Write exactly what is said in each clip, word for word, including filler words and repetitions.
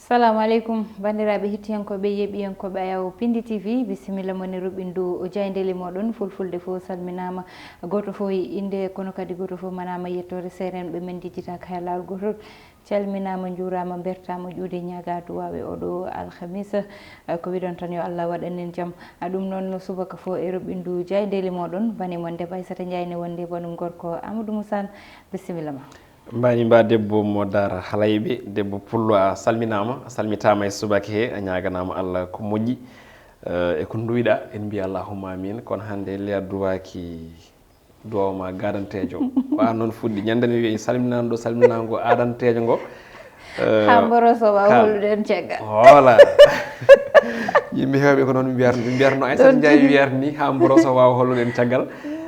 Salamu aleykum, banndiraaɓe hettiyankooɓe, yeeɓiyankooɓe Ayaw Pindi T V, bisimilla mon e roɓɓindu jayndeli mooɗon. Fulfulde fof salminaama, gooto fof e innde, kono kadi gooto fof manaama yettoore. Seerenɓe men njejjitaaka hay laawol gootol. Calminaama, njuuraama, mbertaama ƴuude, ñaagaa duwaaw e oɗo alhamisa. Eh, ko wiɗon tan, yo Allah waɗan en jam. A ɗum noon, no subaka fof e roɓɓindu jayndeli mooɗon, bane mon debbo Aissata Ndiaye ne wondi e banum gorko Amadou Moussa Anne. Bisimilla ma. Mbani mba debbo mo Daara Halayɓe, debbo pullo, a salminaama, a salmitaama e subaka he, a ñaaganaama Allah ko moƴƴi, eh, e ko nduwiɗa, en mbiya allahumma amin. Kono hannde le a duwaaki duwaw ma gadanteejo. Ko an noon fuɗɗi. Ñande mi wiyi salminano ɗo, salminango adanteejo ngo. Eh, ha mboroso wa ka- holluɗen caggal. Voilà. Yimɓe heewɓe ko noon mbiyat-, mbiyatno Aissata Ndiaye wiyat ni, ha mboroso waawa holluɗen caggal.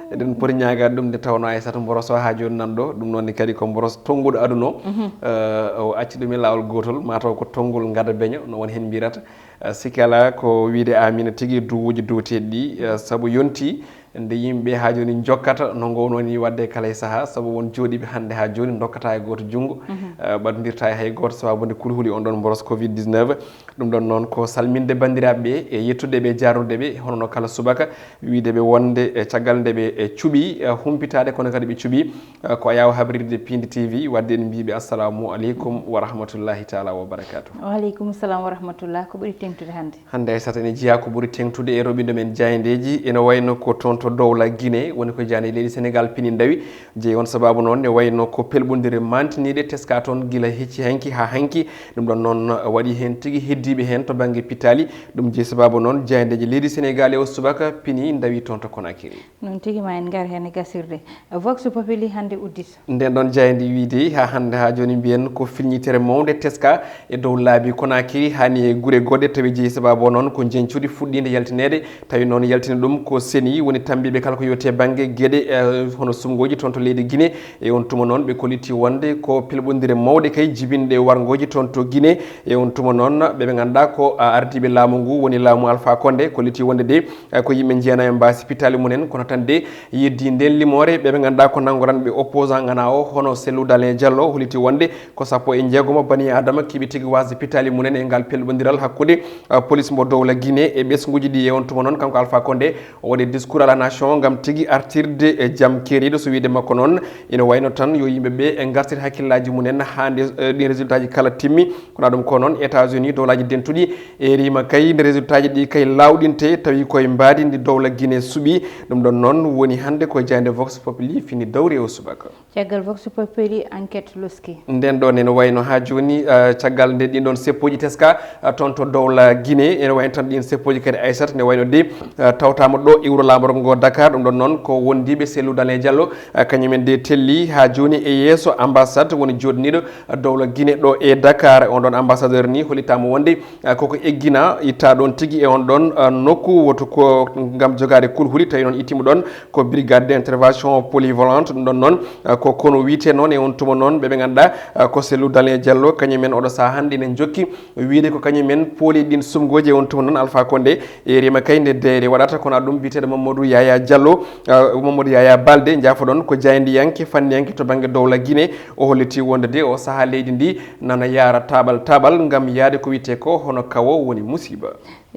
Eɗen poti ñaagaade ɗum, nde tawno Aissata mboroso ha jooni nan ɗo. Ɗum noon ne kadi ko mboros tonnguɗo aduna o. Mhm. Eh, o acci ɗum e laawol gootol, mataw ko tonngol ngada beño, no won heen mbirata. Eh, sikki alaa ko wiyde Amina tigi duwuuji duweteeɗi ɗi, eh, sabu yonti nde yimɓe haa jooni njokkata no ngoowno ni waɗde kala e sahaa, sabu won jooɗiiɓe hannde haa jooni ndokkata e gooto junngo, mhm, eh, ɓadondirta e hay gooto, sababu nde kulhuli on ɗon mboros covid dix-neuf. Ɗum ɗon noon ko salminde banndiraaɓe ɓe e yettude ɓe, jaarnude ɓe, hono no kala subaka wiyde ɓe wonde, eh, caggal nde ɓe, eh, cuɓi, eh, humpitaade, kono kadi ɓe cuɓi, eh, ko Ayaw habrirde Pindi T V, waɗde en mbiiɓe assalamu aleykum wa rahmatullahi taala wa barakatuh. Wa aleykum salam wa rahmatullah. Ko ɓuri teŋtude hannde? Hannde Aissata ene jeyaa ko ɓuri teŋtude e roɓindo men jaayndeeji, ene wayno ko toon to Dowla Guinée, woni ko jaaynde leydi Sénégal pini ndawi. Jeyi on sababu noon ne wayno ko pelɓondire mantiniiɗe teska toon gila hecci hanki haa hanki. Ɗum ɗon noon waɗi heen tigi heddiiɓe heen to bannge pittaali. Ɗum jeyi sababu noon jaayndeeji leydi Sénégal e o subaka pini ndawi toon to Conakry. Noon tigi, ma en ngar heen e gasirde. Vox Populi hannde uddita. Nden ɗon jaaynde wiyde haa hannde haa jooni mbiyen ko filñitere mawnde teska e dow laabi Conakry, hani e gure goɗɗe, tawi jeyi sababu o noon ko njeñcudi fuɗɗiinde yaltineede, tawi noon yaltini ɗum ko seni woni tambiiɓe kala ko yowti e bannge geɗe, eh, hono sumngooji toon to leydi Guinée. E on tuma noon ɓe kolliti wonde ko pelɓondire mawɗe kay jibinɗe warngooji toon to Guinée. E on tuma noon ɓe ɓe ngannduɗaa ko, ah, ardiiɓe laamu ngu woni laamu Alpha Condé kolliti wonde de, eh, ko yimɓe njeenayo mbaasi pittaali mumen, kono tan de yeddi nden limoore ɓe ɓe ngannduɗaa ko nanngoranɓe opposant ngana o hono Cellou Dalein Diallo holliti wonde ko sappo e jeegomo bani Adama keɓi tigi wasde pittaali mumen e ngal pelɓondiral hakkunde, eh, police mo Dowla Guinée e ɓesnguji ɗi. E on tuma noon kanko Alpha Condé o waɗi discours à la nation ngam tigi artirde e jam keeriiɗo, so wiyde makko noon ina wayno tan yo yimɓe ɓe e ngartir hakkillaaji mumen haa nde, eh, ɗin résultat ji kala timmi. Kono ɗum ko noon États-Unis, Dowlaaji Dentuɗi e rima kay nde résultat ji ɗi kay laawɗinte, tawi koye mbaadi ndi Dowla Guinée suɓi. Ɗum ɗon noon woni hannde ko jaaynde Vox Populi fini dawri o subaka. Caggal Vox Populi, Enquête loski. Nden ɗon ene wayno haa jooni, eh, caggal nde ɗin ɗon seppooji teska, eh, toon to Dowla Guinée, ene wayno tan ɗin seppooji kadi Aissata, nde wayno de, eh, tawtaama ɗo e wuro laamorgo ngo Dakar. Ɗum ɗon noon ko wondiiɓe Cellou Dalein Diallo, eh, kañumen de telli haa jooni e yeeso ambassade woni jooɗniiɗo, eh, Dowla Guinée ɗo e Dakar. On ɗon ambassadeur ni hollitaama wonde, eh, koko eggina itta ɗon tigi e on ɗon, eh, nokku, woto ko ngam jogaade kulhuli, tawi noon ittiima ɗon ko brigade d'intervention polyvalente. Ɗum ɗon noon, eh, ko kono wiyte noon e on tuma noon ɓe ɓe ngannduɗaa, eh, ko Cellou Dalein Diallo, kañumen oɗo sahaa hannde ene njokki wiyde ko kañumen pooli ɗin sumngooji. E on tuma noon Alpha Condé e rima kay nde deere waɗata, kono ɗum biyeteeɗo Mamadou Yaya Diallo, eh, Mamadou Yaya Balde, njaafoɗon, ko jaayndiyanke fanniyanke to bannge Dowla Guinée, o holliti wonde de o sahaa leydi ndi nana yaara taɓal taɓal ngam yahde ko wiyte ko hono kawo woni musiba.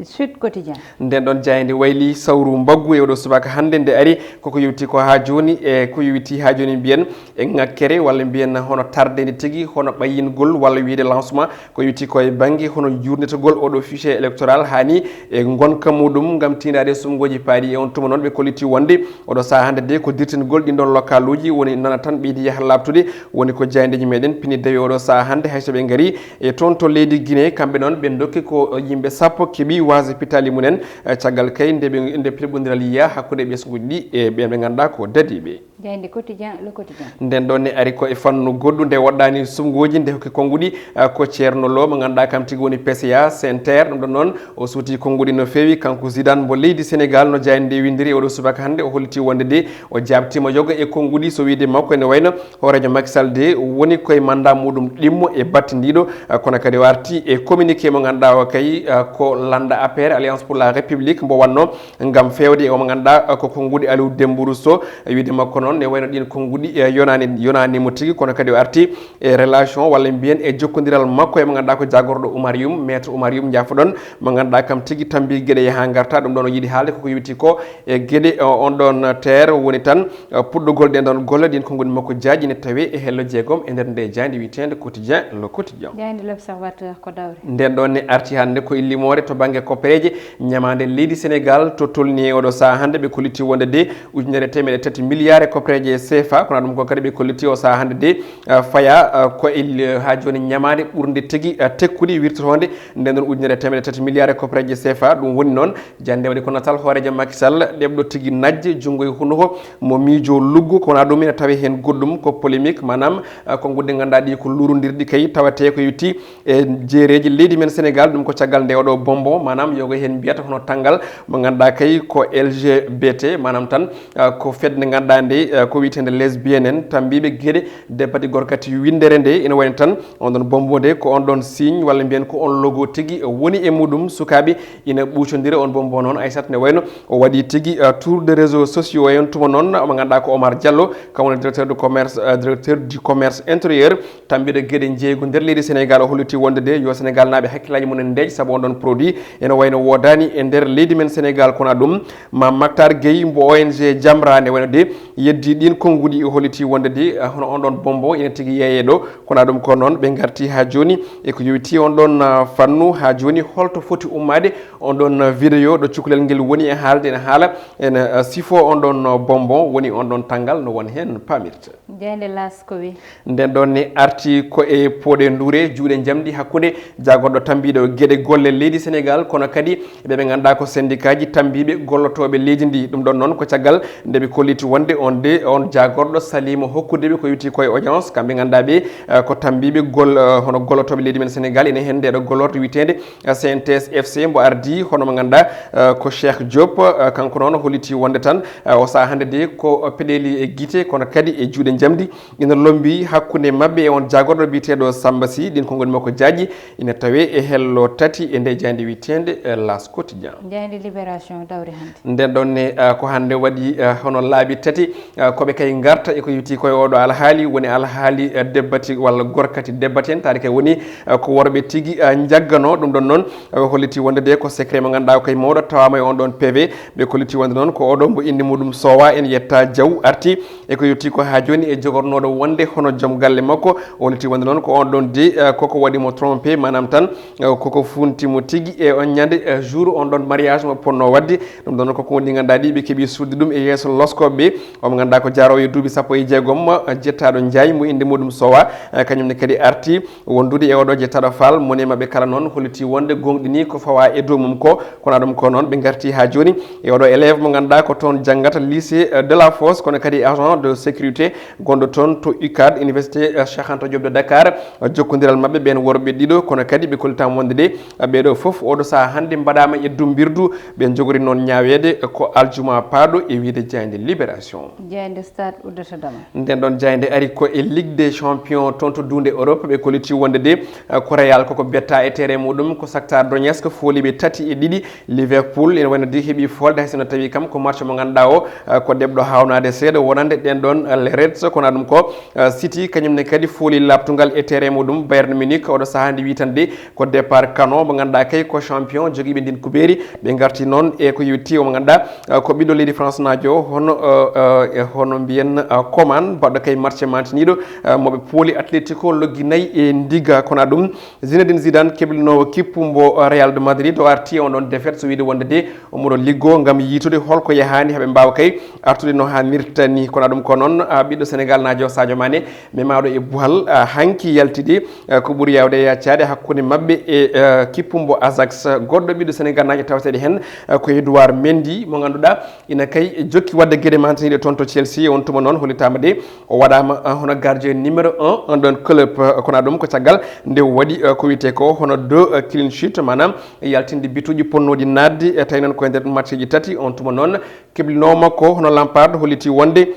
Sud Quotidien. Nden ɗon jaaynde wayli sawru mbaggu e oɗo subaka hannde nde ari, koko yowti ko haa jooni e ko yowiti haa jooni mbiyen e ŋakkere walla mbiyen hono tarde nde tigi, hono ɓayyingol walla wiyde lancement ko yowti ko e bannge hono juurnitagol oɗo fichier électoral hani e ngonka muɗum ngam tiindaade sumngooji paaɗi. E on tuma noon ɓe kolliti wonde oɗo sahaa hannde de ko dirtingol ɗin ɗon lokaluuji woni nana tan ɓeydi yaha laaɓtude, woni ko jaayndeeji meɗen pini dawi oɗo sahaa hannde, hay so ɓe ngari e toon to leydi Guinée, kamɓe noon ɓe ndokki ko yimɓe sappo keɓi wasde pittaali mumen, eh, caggal kay nde ɓe, nde pelɓondiral yiya hakkunde ɓesnguuji ɗi e ɓe ɓe ngannduɗaa ko dadiiɓe. Jaaynde Quotidien, Le Quotidien. Nden ɗon ne ari ko e fannu goɗɗu nde woɗɗaani sumngooji, nde hokki konnguɗi, eh, ko Ceerno Lo mo ngannduɗaa kam tigi woni P C A, C N T R, ɗum ɗon noon o suuti konnguɗi no feewi. Kanko Zidane mo leydi Sénégal no jaaynde nde winndiri e oɗo subaka hannde, o holliti wonde de o jaabtiima yoga e konnguɗi, so wiyde makko ene wayno hooreejo Macky Sall de woni koye mandat muɗum ɗimmo e batte ndiɗo, ah, kono kadi o arti e communiqué mo ngannduɗaa o kay, ah, ko lannda A P R, Alliance pour la République, mbo wanno ngam feewde e o mo ngannduɗaa, ah, ko konnguɗi Aliou Dembourou Sow, wiyde makko noon Noon ne wayno ɗiin konnguɗi e yonaani, yonaani mo tigi, kono kadi o arti e relation walla mbiyen e jokkondiral makko e mo ngannduɗaa ko jaagorɗo Oumar Youm, maître Oumar Youm, njaafoɗon, mo ngannduɗaa kam tigi tambi geɗe yaha ngarta. Ɗum ɗoon o yiɗi haalde koko yowiti ko e geɗe, o, on ɗoon teer woni tan, o, puɗɗogol ɗeen ɗoon golle. Ɗiin konnguɗi makko jaaji ne tawi e hello jeegom e nder nde jaaynde wiyeteende Quotidien, Le Quotidien. Jaaynde L'Observateur ko dawri. Ndeen ɗoon ne arti hannde ko e limoore to bannge koppereeje ñamaande leydi Sénégal to tolni e oɗo sahaa hannde ɓe kolliti wonde de ujunere teemedde tati milliards e koppereeje C F A, kono ɗum ko kadi ɓe kolliti o sahaa hannde de, ah, faya, ah, ko e, haa jooni ñamaande ɓurnde tigi, ah, tekkude wirtotoonde ndeen ɗoon ujunere teemedde tati milliards e koppereeje C F A. Ɗum woni noon jannde waɗi ko natal hooreejo Macky Sall ɗeɓɗo tigi najje junngo e hunuko mo miijo luggo, kono ɗum ina tawi heen goɗɗum ko polémique, maanaam, ah, ko ngudde ngannduɗaa ɗi ko luurondirɗi kay tawatee ko yowiti e jeereeji leydi men Sénégal. Ɗum ko caggal nde oɗo bombo, maanaam yogo heen mbiyata hono tanngal mo ngannduɗaa kay ko L G B T, maanaam tan, ah, ko fedde ngannduɗaa nde, ah, ko wiyeteende lesbienne en, tambiiɓe geɗe deppati gorkati winndere nde. Ina wayno tan on ɗoon bombo nde ko on ɗoon signe walla mbiyen ko on logo tigi woni e muɗum. Sukaaɓe ina ɓuucondira on bombo noon, Aissata, ne wayno o waɗi tigi, ah, tour de réseaux sociaux e on tuma noon mo ngannduɗaa ko Omar Diallo, kam woni directeur du commerce, ah, directeur du commerce intérieur. Tambiiɗo geɗe njeeygu nder leydi Sénégal o holliti wonde de yo Sénégal naaɓe hakkillaaji mum en ndeej, sabu on ɗoon produit ene wayno woodaani e nder leydi men Sénégal. Kono ɗum ma Mactar Gueye mbo O N G Jamra ne wayno de yeddi ɗiin konnguɗi o holliti wonde de, ah, hono on ɗoon bombo ina tigi yeeyee ɗo. Kono ɗum ko noon ɓe ngarti haa jooni e ko yowiti on ɗoon, ah, fannu. Haa jooni holto foti ummaade on ɗoon, ah, vidéo ɗo cukalel ngel woni e haalde ene haala ene, ah, sifo on ɗoon, ah, bombo woni on ɗoon tanngal no won heen paamirta. Jaaynde L'As ko wi? Ndeen ɗoon ne arti ko e pooɗe nduure juuɗe njamndi hakkunde jaagorɗo tambiiɗo geɗe golle leydi Sénégal, kono kadi ɓe ɓe ngannduɗaa ko syndicat ji tambiiɓe gollotooɓe leydi ndi. Ɗum ɗoon noon ko caggal nde ɓe kolliti wonde on de, on jaagorɗo saliima hokkude ɓe ko yowiti ko e audience. Kamɓe ngannduɗaa ɓe, eh, ko tambiiɓe gol-, eh, hono gollotooɓe leydi men Sénégal, ene heen ndeeɗo gollorɗo wiyeteende, eh, C N T S F C mbo ardii hono mo ngannduɗaa, eh, ko Cheikh Diop. Eh, kanko noon holliti wonde tan, eh, o sahaa hannde de ko peɗeeli e gite, kono kadi e juuɗe njamndi ina lommbii hakkunde maɓɓe e on jaagorɗo biyeteeɗo Samba Sy. Ɗiin konngol makko jaaji ina tawee e hello tati e nde jaaynde wiyeteende, eh, L'As Quotidien. Jaaynde Libération dawri hannde. Ndeen ɗoon ne, eh, ko hannde waɗi, eh, hono laabi tati, eh, ko ɓe kay ngarta e ko yowiti ko e oɗo alhaali, woni alhaali, eh, debbati walla gorkati debbati en, taari kay woni, eh, ko worɓe tigi, eh, njagganoo. Ɗum ɗoon noon, eh, holliti wonde de ko secret mo ngannduɗaa ko e mawɗo tawaama e on ɗoon P V. Ɓe kolliti wonde noon ko oɗo mbo innde muɗum Sowa en yetta Diaw arti e ko yowiti ko haa jooni e jogornooɗo wonde hono joom galle makko. O holliti wonde noon ko on ɗoon de, eh, koko waɗi mo trompé, maanaam tan, eh, koko funti mo tigi e on ñande, eh, jour on ɗoon mariage mo ponno waɗde. Ɗum ɗoon koko woni ngannduɗaa ɗi ɓe keɓi suddi ɗum e yeeso loskooɓe ɓe. Omo ngannduɗaa ko jaaroowo e duuɓi sappo e jeegom, eh, jettaaɗo Njaay mo innde muɗum Sowa, eh, kañum ne kadi arti wondude e oɗo jettaaɗo Fall. Moni maɓɓe kala noon holliti wonde gooŋɗini ko fawa e dow mum ko, kono ɗum ko noon ɓe ngarti haa jooni e oɗo élève mo ngannduɗaa ko toon janngata lycée, eh, de la Fosse, kono kadi agent de sécurité gonɗo toon to UCAD, Université, eh, Cheikh Anta Diop de Dakar. Eh, jokkondiral maɓɓe ɓeen worɓe ɗiɗo, kono kadi ɓe kollitaama wonde de, eh, ɓeeɗo fof oɗo sahaa hannde mbaɗaama e dumbirdu, ɓe njogori noon ñaaweede, eh, ko aljuma paaɗo e wiyde jaaynde Libération. Jaaynde Stade uddata dama. Ndeen ɗoon jaaynde ari ko e Ligue des Champions toon to duunde Europe, ɓe kolliti wonde de, eh, ko Real koko betta e terrain muɗum, ko Shakhtar Donetsk fooliiɓe tati e ɗiɗi, Liverpool ene wayno de heɓi foolde, hay sinno tawi kam ko match mo ngannduɗaa o, eh, ko ɗeɓɗo haawnaade seeɗa wonande ɗeen ɗoon, eh, les Reds, kono ɗum ko, eh, City, kañum ne kadi fooli laaɓtungal e terrain muɗum Bayern Munich. Oɗo sahaa nde witande ko départ Kano mo ngannduɗaa kay ko champion jogiiɓe ndin kubeeri. Ɓe ngarti noon e ko yowiti o mo ngannduɗaa, eh, ko ɓiɗɗo leydi France naajo, hono, eh, eh, e hono mbiyen, eh, Coman, baɗɗo kay match mantiniiɗo, eh, mo ɓe pooli Atletico loggi nayi e ndiga. Kono ɗum Zinedine Zidane, keblinoowo kippu mbo Real de Madrid, o arti e on ɗoon défaite, so wiyde wonde de omo ɗo liggo ngam yiitude holko yahaani, haɓe mbaawa kay artude no haanirta ni. Kono ɗum ko noon, ah, ɓiɗɗo Senegal naajo Sadio Mané, memaaɗo e buhal, ah, hanki yaltidi, ah, ko ɓuri yaawde e yaccaade hakkunde maɓɓe e, ah, kippu mbo Ajax. Goɗɗo ɓiɗɗo Senegal naajo tawateeɗo heen, ah, ko Edouard Mendy, mo ngannduɗaa ina kay jokki waɗde geɗe mantiniiɗe toon to Chelsea. On tuma noon hollitaama de o waɗaama, ah, hono gardien numéro un on ɗoon club, ah, kono ɗum ko caggal nde o waɗi, ah, ko wiyetee ko hono deux, ah, clean sheet, maanaam yaltinde bituuji ponnooɗi naatde, eh, tawi noon ko e nder matchji tati. On tuma noon keblinooma ko hono Lampard holliti wonde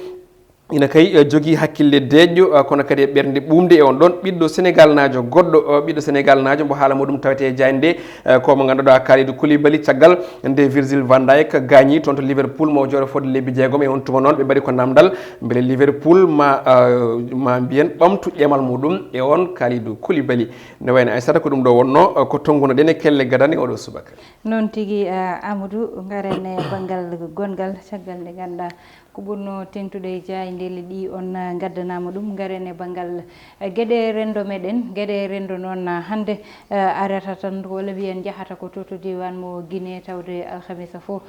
Ina kay, eh, jogii hakkille deeƴƴo, eh, kono kadi e ɓernde ɓuumde e on ɗon ɓiɗɗo Senegalnaajo goɗɗo, eh, ɓiɗɗo Senegalnaajo mbo haala muɗum tawete e jaaynde nde, eh, ko mo ngannduɗaa Kalidou Koulibaly. Caggal nde Virgil van Dijk gaañi toon to Liverpool, mo o jooɗo fodde lebbi jeegom, e on tuma noon ɓe mbaɗi ko namdal mbele Liverpool ma, eh, ma mbiyen ɓamtu ƴemal muɗum e on Kalidou Koulibaly. Nde wayno Aissata ko ɗum ɗo wonno, eh, ko tonngunoɗen e kelle gadane oɗo subaka. Noon tigi, eh, Amadou, ngaren e banngal gonngal caggal nde ngannduɗaa ko ɓurno teeŋtude e jaayndeeji ɗi on, eh, ngaddanaama ɗum. Ngaren e banngal, eh, geɗe renndo meɗen. Geɗe renndo noon, eh, hannde, eh, arata tan walla mbiyen njahata ko to, to diiwaan mo Guinée tawde alhamisa fof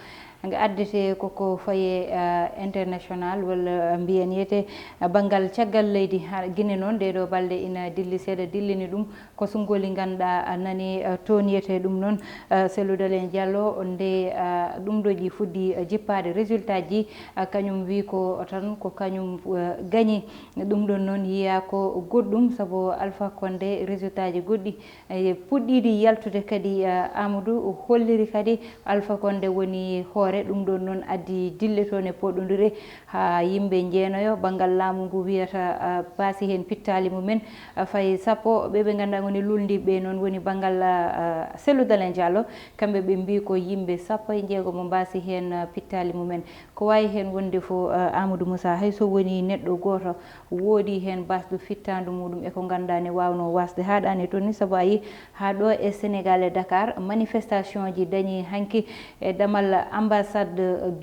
nga addete koko faye, eh, international walla mbiyen yete, eh, banngal caggal leydi. Ha Guinée noon, ɗee ɗoo balɗe ina dilli seeɗa, dillini ɗum ko sunngoli ngannduɗaa, a nani, eh, toon yiyetee ɗum noon, eh, Cellou Dalein Diallo, nde, eh, ɗum ɗo ƴi fuɗɗi, eh, jippaade résultat ji, eh, kañum wi ko tan ko kañum, eh, gañi. Ɗum ɗon noon yiyaa ko goɗɗum, sabu Alpha Condé résultat ji goɗɗi, eh, puɗɗiiɗi yaltude kadi, eh, Amadou holliri kadi Alpha Condé woni hoore. Ɗum ɗon noon addi dille toon e poɗondire. Haa yimɓe njeenoyo banngal laamu ngu wiyata, ah, paasi heen pittaali mumen, ah, fayi sappo. Ɓe ɓe ngannduɗaa ngoni lulndiiɓe noon woni banngal, ah, ah, Cellou Dalein Diallo. Kamɓe ɓe mbii ko yimɓe sappo e jeego mo mbaasi heen, ah, pittaali mumen. Ko waawi heen wonde fof, ah, Amadou Moussa, hay so woni neɗɗo gooto woodi heen baasɗo fittaandu muɗum e ko ngannduɗaa ne waawnoo waasde haaɗaani toon ni, sabu a yii haa ɗo e Sénégal e Dakar, manifestation ji dañi hanki e damal ambassade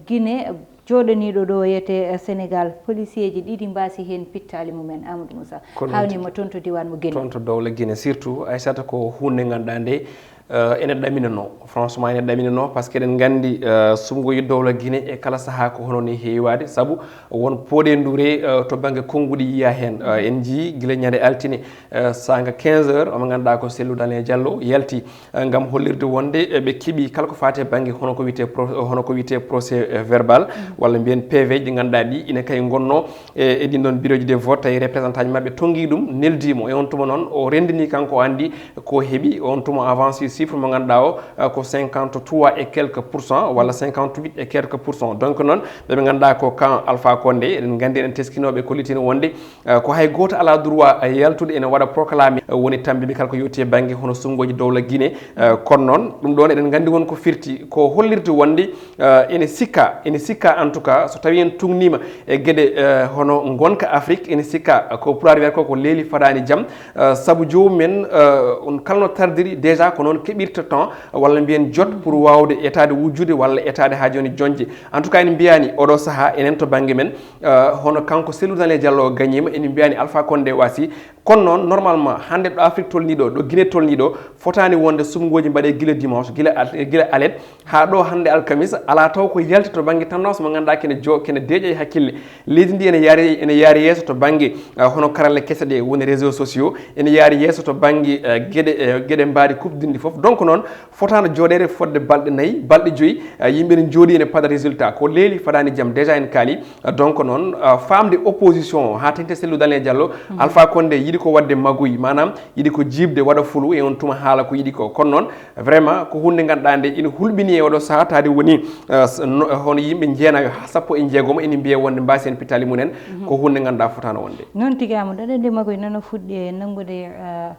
Guinée jooɗaniiɗo ɗo wiyetee Sénégal. Policier ji ɗiɗi mbaasi heen pittaali mumen, Amadou Moussa. Ko noon tigi. Haawnii ma toon to diiwaan mo Guinée. Toon to dowla Guinée, surtout, Aissata, ko huunde ngannduɗaa nde, eh, ene ɗaminanoo. Franchement, ene ɗaminanoo, par ce que eɗen nganndi, eh, suɓngooji dowla Guinée e kala sahaa ko hono ni heewaade, sabu won pooɗe ndure, eh, to bannge konnguɗi yiyaa heen. Eh, en njiyii gila ñande altine, eh, saanga quinze heures, omo ngannduɗaa ko Cellou Dalein Diallo yalti, eh, ngam hollirde wonde, eh, ɓe keɓii kala ko faati e bannge hono ko wiyetee pro-, hono ko wiyetee procès, eh, verbal, walla mbiyen P V ji ɗi ngannduɗaa ɗi ina kay ngonnoo e, e ɗin ɗon bureau ji de vote, tawi représentant ji maɓɓe tonngii ɗum, neldii mo. E on tuma noon, o renndinii kanko o anndi ko heɓi. On tuma avancé chiffre mo ngannduɗaa o, eh, ko cinquante-trois et quelques pour cent walla cinquante-huit et quelques pour cent. Donc noon, ɓe ɓe ngannduɗaa ko camp Alpha Condé, eɗen nganndi, eɗen teskinooɓe kollitino wonde, eh, ko hay gooto alaa droit, eh, yaltude ene waɗa proclamé, eh, woni tambiiɓe kala ko yowti e bannge hono suɓngooji dowla Guinée. Eh, kono noon, ɗum ɗoon eɗen nganndi won ko firti, ko hollirta wonde, eh, ene sikka, ene sikka en tout cas, so tawii en tuugniima e geɗe, eh, hono ngonka Afrique, ene sikka ko pulaar wiyata ko, ko leeli fadaani jam, eh, sabu joomumen, eh, on kala no tardiri déjà ko noon keɓirta temps walla mbiyen jot pour waawde etaade wujjude walla etaade haa jooni joñde. En tout cas, en mbiyaani oɗo sahaa enen to bannge men, eh, hono kanko Cellou Dalein Diallo gañiima, en mbiyaani Alpha Condé waasi. Kono noon, normalement, hannde ɗo Afrique tolnii ɗo, ɗo Guinée tolnii ɗo, fotaani wonde suɓngooji mbaɗee gila dimanche, gila al-, gila alet, haa ɗo hannde alkamisa, alaa taw ko yalti to bannge tendance mo ngannduɗaa kene jo-, kene deeƴa e hakkille. Leydi ndi ene yaari, ene yaari yeeso to bannge, ah, hono karalle kese ɗe woni réseaux sociaux, ene yaari yeeso to bannge, eh, geɗe, eh, geɗe mbaadi kuɓdinɗi fof. Donc noon, fotaano jooɗeede fodde balɗe nayi, balɗe joyi, eh, yimɓe ne njooɗii ene pada résultat. Ko leeli fadaani jam, déjà en kaali. Eh, donc noon, eh, faamde opposition o, haa teŋti Cellou Dalein Diallo, Alpha Condé yiɗi ko waɗde magouille, maanaam yiɗi ko jiiɓde, waɗa fulu e on tuma haala ko yiɗi ko. Kono noon, vraiment, ko huunde ngannduɗaa nde ina hulɓinii e oɗo sahaa, taade woni, eh, s-, no, hono yimɓe njeenayo haa sappo e jeegomo ene mbiya wonde mbaasi heen pittaali mumen. Ko huunde ngannduɗaa fotaano wonde. Noon tigi, Amadou, aɗa anndi magouille nana fuɗɗi e nanngude, eh,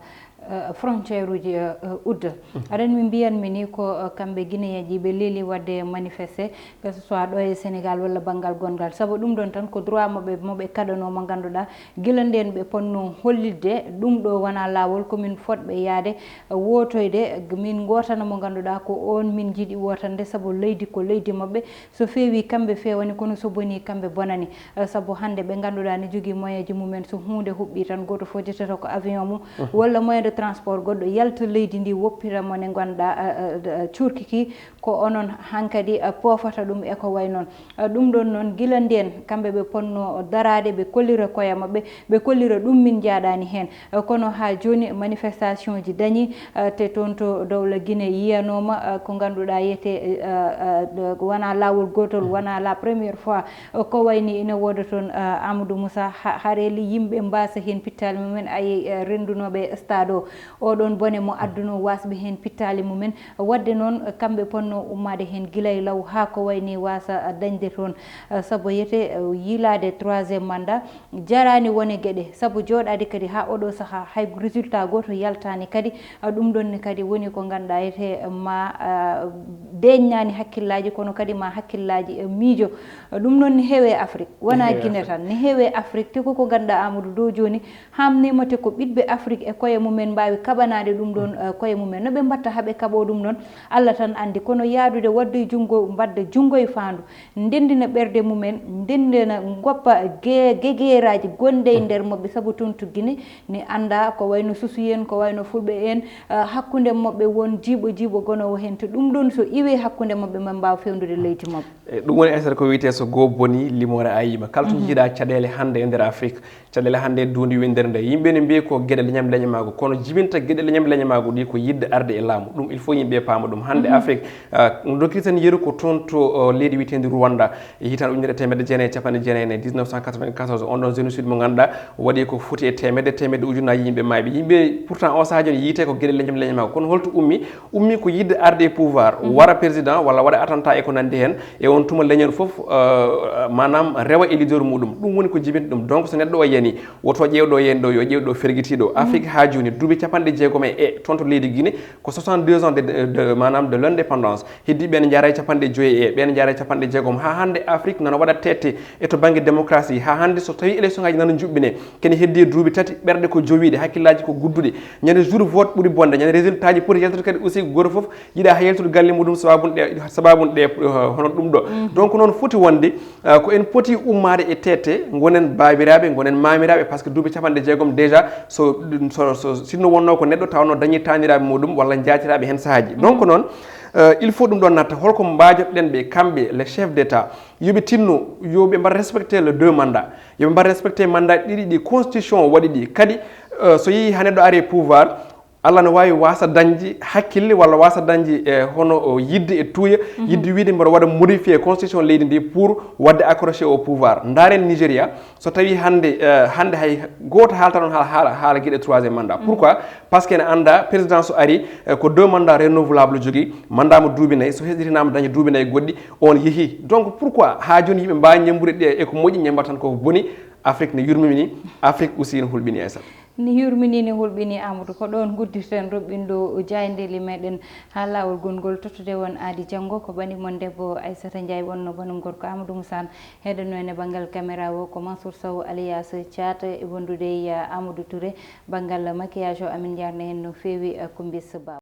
eh, frontière uji, eh, eh, udda. Aɗa anndi, min mbiyanmi ni ko, eh, kamɓe Guinéen ji ɓe leeli waɗde manifesté, que ce soit ɗo e Sénégal walla banngal gonngal. Sabu ɗum ɗon tan ko droit maɓɓe mo ɓe kaɗanoo, mo ngannduɗaa gila ndeen ɓe potnoo hollitde ɗum ɗo wonaa laawol, ko min fotɓe yahde, eh, wootoyde, min ngootana mo ngannduɗaa ko oon min njiɗi wootande, sabu leydi ko leydi maɓɓe. So feewii kamɓe feewani, kono so bonii kamɓe bonani. Eh, sabu hannde ɓe ngannduɗaa ne njogii moyen ji mumen, so huunde huɓɓii tan gooto fof ƴettata ko avion mum, walla moyen de transport goɗɗo, yalta leydi ndi, woppira mo ne ngannduɗaa, eh, eh, eh, cuurki ki, ko onon hankadi, eh, poofata ɗum e ko way noon. Eh, ɗum ɗon noon, gila ndeen kamɓe ɓe potnoo daraade, ɓe kollira koye maɓɓe, ɓe kollira ɗum min njaaɗaani heen. Eh, kono haa jooni manifestation ji dañii, eh, te toon to dowla Guinée yiyanooma, eh, ko ngannduɗaa yiyetee, eh, eh, eh, wonaa laawol gootol, wonaa la première fois. Eh, ko wayni ina wooda toon, eh, Amadou Moussa, ha-, hareeli yimɓe mbaasa heen pittaali mumen, ayi, eh, renndunooɓe e stade o. Oɗon bone mo adduno wasɓe heen pittaali mumen, waɗde noon kamɓe ponno ummaade heen gila e law haa ko wayni wasa dañde toon, sabu yete yiilaade troisième mandat jaraani wone geɗe, sabu jooɗaade kadi haa oɗo sahaa hay résultat gooto yaltaani kadi. Ɗum ɗoon ne kadi woni ko ngannduɗaa yete ma deeƴnaani hakkillaaji, kono kadi ma hakkillaaji miijo. Ɗum noon ne heewe Afrique, wona Guinée tan, ne heewe Afrique, te koko ngannduɗaa Amadou Dow jooni, haamniima te ko ɓiɗɓe Afrique e koye mumen mbaawi kaɓanaade ɗum ɗoon, eh, koye mumen. No ɓe mbatta haa ɓe kaɓoo ɗum ɗoon, Allah tan anndi. Kono yaadude waɗde junngo, mbaɗde junngo e faandu, ndenndina ɓerɗe mumen, ndenndina ngoppa ge-, gegeeraaji gonɗe e nder maɓɓe, sabu toon to Guinée, ne anndaa ko wayno Susu en, ko wayno Fulɓe en, eh, hakkunde maɓɓe won jiiɓo, jiiɓo gonoowo heen. To ɗum ɗoon so iwii hakkunde maɓɓe, maa mbaaw feewnude leydi maɓɓe. E, ɗum woni, Aissata, ko wiyetee so goo bonii, limoore ayiima. Kala to njiiɗaa caɗeele hannde e nder Afrique, caɗeele hannde e duundi winndere nde, yimɓe ne mbiyi ko geɗe leñam leñamaagu, kono jibinta geɗe leñam leñamaagu ɗi ko yiɗde arde e laamu. Ɗum, il faut yimɓe paama ɗum. Hannde Afrique, ah, dokkiri tan yeru ko toon to, oh, leydi wiyeteendi Rwanda, e hitaande ujunere e teemedde jeenayi e capanɗe jeenayi e nayi, dix-neuf cent quatre-vingt-quatorze, on ɗon génocide mo ngannduɗaa waɗi ko foti e teemedde, teemedde ujunnaaji yimɓe maayɓe. Yimɓe pourtant o sahaa jooni yiyetee ko geɗe leñam leñamaagu. Kono holto ummi? Ummi ko yiɗde arde e pouvoir, wara président walla waɗa attentat e ko nanndi heen. E on tuma leñol fof, euh, maanaam rewa e leader muɗum. Ɗum woni ko jibinta ɗum. Donc so neɗɗo o yani, woto ƴeew ɗo yani ɗo, yo ƴeew ɗo fergiti ɗo. Afrique haa jooni, duuɓi capanɗe jeegom e, e toon to leydi Guinée, ko soixante-deux ans de, de, de, maanaam de l'indépendance. Heddi ɓeen njaara e capanɗe joyi e, ɓeen njaara e capanɗe jeegom. Haa hannde Afrique nana waɗa tette e to bannge démocratie. Haa hannde so tawii élection ngaji nana njuɓɓine, kene heddi e duuɓi tati, ɓerɗe ko jowiiɗe, hakkillaaji ko gudduɗi. Ñande jour vote ɓuri bonde, ñande résultat ji poti yaltude kadi aussi, gooto fof yiɗa haa yaltude galle muɗum sababun ɗe, sababun ɗe, eh, hono ɗum ɗo. Donc noon foti wonde, eh, ko en poti ummaade e tete, ngonen baabiraaɓe, ngonen maamiraaɓe, par ce que duuɓi capanɗe jeegom déjà, so, so, so sinno wonno ko neɗɗo tawno dañi taaniraaɓe muɗum walla njaatiraaɓe heen sahaaji. Donc noon, eh, il faut ɗum ɗon natta, holko mbaajotoɗen ɓe, kamɓe, les chefs d'État, yo ɓe tinno, yo ɓe mbaɗ respecter le deux mandats, yo ɓe mbaɗ respecter mandat ɗiɗi ɗi constitution o waɗi ɗi. Kadi, eh, so yii haa neɗɗo ari e pouvoir, Allah no waawi wasa dañde hakkille walla wasa dañde, eh, hono o yiɗde e tuuya, yiɗde wiide mboɗo waɗa modifier constitution leydi ndi pour waɗde accrocher au pouvoir. Ndaaren Nigeria, so tawi hannde, eh, hannde hay gooto haalta noon haala, haala, haala geɗe troisième mandat. Pourquoi? Parce que ene annda président so ari, eh, ko deux mandats renouvelables jogii, mandat mo duuɓi nayi, so hesɗitinaama daña duuɓi nayi goɗɗi, on yehi. Donc pourquoi haa jooni yimɓe mbaawa ñambude ɗe e ko moƴƴi, ñamba tan ko boni? Afrique ne yurmini, Afrique aussi ne hulɓini, Aissata. Ni yurmini, ni hulɓini, Amadou. Ko ɗoon nguddirten roɓɓinɗo jaayndeeli meɗen haa laawol gongol tottude won aadi janngo. Ko bani mon debbo Aissata Ndiaye wonno, bani mon gorko Amadou Moussane heɗeno en e banngal caméra o, ko Mansour Sow alias Thiat e wondude e, uh, Amadou Touré. Banngal maquillage o amin njarna heen no feewi, uh, Kumbis Ba.